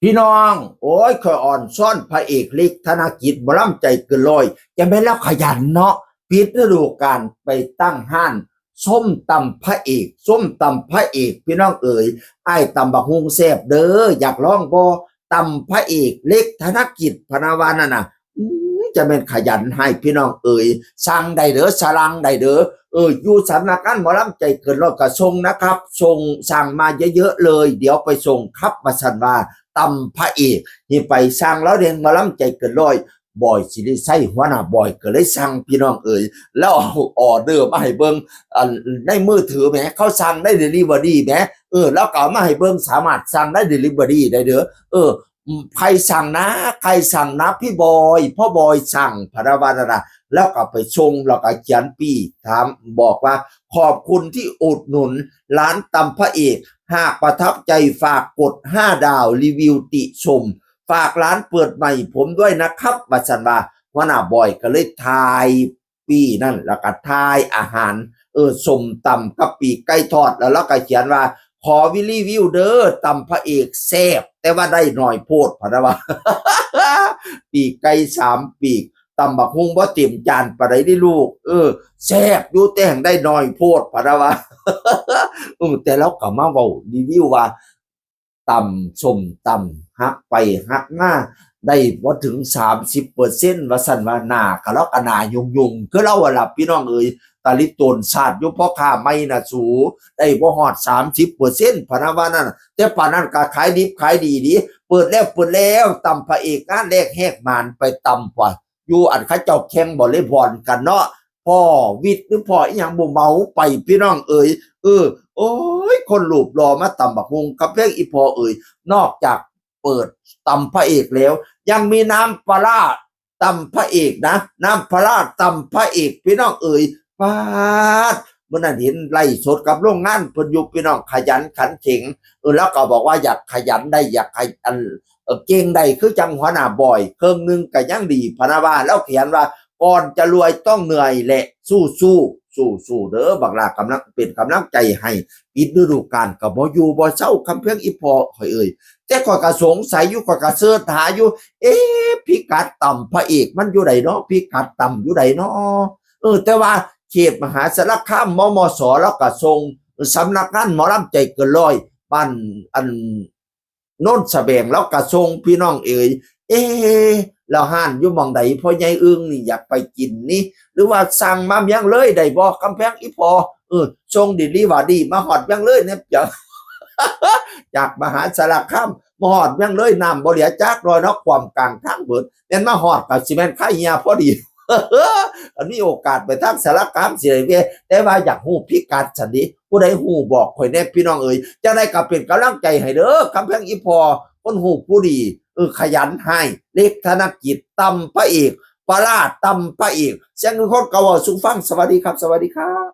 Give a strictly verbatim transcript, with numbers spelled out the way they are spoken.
พี่น้อง โอ้ย ข่อยอ่อนซ้อนพระเอกเล็กธนกิจ หมอลำใจเกินร้อย จะแม่นแล้วขยันเนาะ ปิดฤดูกาลไปตั้งห้านส้มตำพระเอก ส้มตำพระเอก พี่น้องเอ๋ย อ้ายตำบักฮุ่งแซ่บเด้อ อยากลองบ่ ตำพระเอกเล็กธนกิจ พะนะว่านั่นน่ะ อืม จะแม่นขยันให้พี่น้องเอ๋ย สั่งได้เด้อ สั่งได้เด้อ เออ อยู่สำนักงานหมอลำใจเกินร้อยก็ส่งนะครับ ส่ง สั่งมาเยอะๆเลย เดี๋ยวไปส่งครับ ว่าซั่นว่า ตำพระเอก นี่ไปสั่งแล้วเด้ หมอลำใจเกินร้อย บอยศิริชัย หัวหน้าบอยก็เลยสั่ง พี่น้องเอ๋ย แล้วเอาออเดอร์มาให้เบิ่ง อัน ในมือถือแหม เขาสั่งได้เดลิเวอรี่แหม เออ แล้วก็เอามาให้เบิ่ง สามารถสั่งได้เดลิเวอรี่ได้เด้อ เออ ใครสั่งนะ ใครสั่งนะ พี่บอย พ่อบอยสั่ง พะนะว่านั่นน่ะ แล้วก็ไปส่ง แล้วก็เขียนปี้ ถาม บอกว่า ขอบคุณที่อุดหนุนร้านตำพระเอก หากประทับใจฝากกดห้าดาว รีวิวติชม ฝากร้านเปิดใหม่ผมด้วยนะครับ ว่าซั่นว่า หัวหน้าบอยก็เลยถ่ายปี้นั่น แล้วก็ถ่ายอาหาร เออ ส้มตำกับปีกไก่ทอด แล้วเราก็เขียนว่า ขอวิรีวิวเด้อ ตำพระเอกแซ่บ แต่ว่าได้หน่อยโพด พะนะว่า ปีกไก่สามปีก ตำบักฮุ่งบ่เต็มจานปานใดเด้ลูก เออ แซ่บอยู่ แต่หั้งได้หน่อยโพด พะนะว่า เออ แต่เราก็มาเว้ารีวิวว่า ตำส้มตำ หักไปหักมา ได้บ่ถึงสามสิบเปอร์เซ็นต์ ว่าซั่นว่า หน้าก็เราก็หน้ายุ่งๆ คือเราหั่นล่ะ พี่น้องเอ๋ย ตาลิโตนสาดอยู่ พ่อค้าใหม่น่ะสู ได้บ่ฮอดสามสิบเปอร์เซ็นต์ พะนะว่านั่นน่ะ แต่ปานนั้นก็ขายดิบขายดีดี เปิดแล้วเปิดแล้ว ตำพระเอกงานแรกแหกหมานไปตำกว่า อยู่อันเขาเจ้าแข่งวอลเลย์บอลกันเนาะ พ่อวิทย์หรือพ่ออีหยังบ่เหมาไป พี่น้องเอ๋ย เออ โอ้ย คนรูปหล่อมาตำบักฮุ่ง กำแพงอีพ่อเอ๋ย นอกจากเปิดตำพระเอกแล้ว ยังมีน้ำปลาร้าตำพระเอกนะ น้ำปลาร้าตำพระเอก พี่น้องเอ๋ย ป๊าด มื้อนั้นเห็นไลฟ์สดกับโรงงานเพิ่นอยู่ พี่น้อง ขยันขันเข็ง เออ แล้วก็บอกว่าอยากขยันได้ อยากขยัน เออ เก่งได้คือจั่งหัวหน้าบอย เครื่องหนึ่งก็ยังดี พะนะว่า แล้วเขียนว่า ก่อนจะรวยต้องเหนื่อยแหละ สู้ๆ สู้ๆเด้อ บักหลากำลังเป็นกำลังใจให้ ปิดฤดูกาลก็บ่อยู่บ่เซา กำแพงอีพ่อข่อยเอ่ย แต่ข่อยก็สงสัยอยู่ ข่อยก็เสิร์ชหาอยู่ เอ๊ะ พิกัดตำพระเอกมันอยู่ใดเนาะ พิกัดตำอยู่ใดเนาะ เออ แต่ว่าเขตมหาสารคาม มมส แล้วก็ส่ง สำนักงานหมอลำใจเกินร้อย บ้าน อัน โนนสะแบง แล้วก็ส่ง พี่น้องเอ๋ย เอ๊ะ แล้วห้านอยู่หม่องใด พ่อใหญ่อึ่งนี่อยากไปกินนี่ หรือว่าสั่งมาเมียงเลยได้บ่ กำแพงอีพ่อ เออ ส่งเดลิเวอรี่มาฮอดเมียงเลยเนี่ย จาก จากมหาสารคามมาฮอดเมียงเลย น้ำบ่เหลือจักหน่อยเนาะ คว่ำกลางทางเบิด แม่นมาฮอดก็สิแม่นไคเหียพอดี อันนี้โอกาสไปทางสารคามสิได้แวะ แต่ว่าอยากฮู้พิกัดซั่นเด้ ผู้ใดฮู้บอกข่อยแหน่ พี่น้องเอ๋ย จั่งใดก็เป็นกำลังใจให้เด้อ กำแพงอีพ่อ คนฮู้ผู้ดี เออ ขยันให้ เล็กธนกิจ ตำพระเอก ปลาร้าตำพระเอก เสียงคือคนเก่าเว้าสู่ฟัง สวัสดีครับ สวัสดีครับ